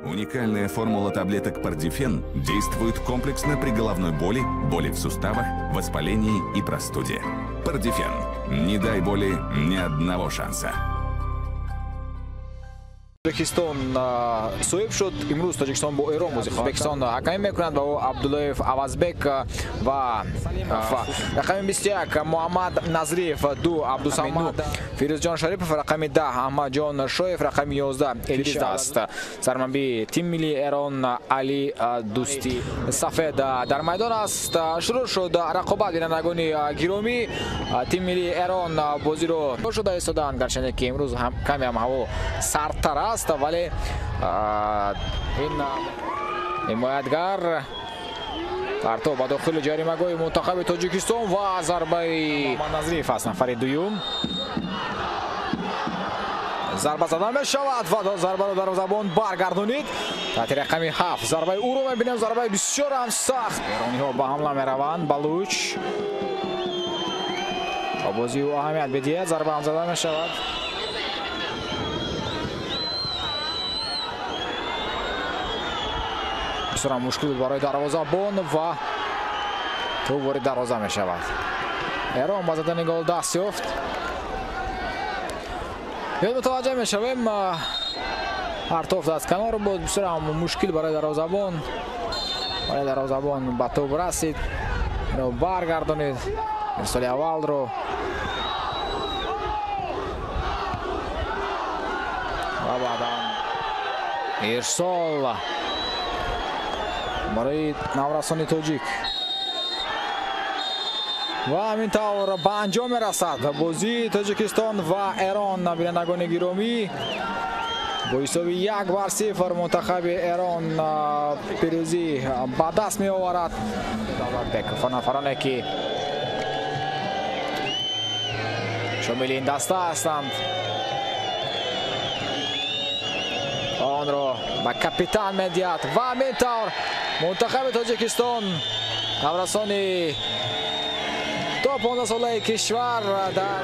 Уникальная формула таблеток Пардифен действует комплексно при головной боли, боли в суставах, воспалении и простуде. Пардифен. Не дай боли ни одного шанса. Тоҷикистон соҳиб шуд. Имрӯз Тоҷикистон бо Эрон бозӣ хоҳад. Ӯзбекистон ҳакамӣ мекунад ва ӯ Абдуллоев Авазбек ва рақами 21 Муҳаммад Назриев, 2 Абдусамад Фирӯзҷон Шарипов, рақами 10 Аҳмадҷон Шоев, рақами 11 Элиш аст. Сармураббии тими миллии Эрон Али Дӯстӣ Сафед дар майдон аст. Шурӯъ шуд рақобат, бинандагони гиромӣ. Тими миллии Эрон бозиро шуда истоданд, гарчанде ки имрӯз каме ҳам ҳаво сардтар аст, вале ин ҳимоятгар партов ба дохили ҷаримагоҳи мунтахаби Тоҷикистон ва зарбаи Назриев аст, нафари дуюм. Зарба зада мешавад ва зарбаро дарвозабон баргардонид. Таҳти рақами 7 зарбаи ӯро мебинем, зарбаи бисёр ҳам сахт. Эрониҳо ба ҳамла мераванд. Балуч ба бозии ӯ аҳамият бидиҳад, зарба ҳам зада мешавад. Бисёр мушкил буд барои дарвозабон ва тӯб ворид дарвоза мешавад. Эрон ба задани гол даст ёфт. Биёд мутаваҷҷеҳ мешавем, партофт аз канор буд, бисёр ҳам мушкил барои дарвозабон, вале дарвозабон ба тӯб расид, баргардонид ирсоли аввалро ва баъдан ирсол барои наврасони тоҷик. Ва ҳамин тавр ба анҷом мерасад бозии Тоҷикистон ва Эрон. Бинандагони гиромӣ, бо ҳисоби 1-0 мунтахаби Эрон пирӯзӣ ба даст меоварад. Давлатбеков ва нафароне ки шомили ин даста ҳастанд онро ба капитан медиҳад ва ҳамин тавр мунтахаби Тоҷикистон наврасони то 15 солаи кишвар дар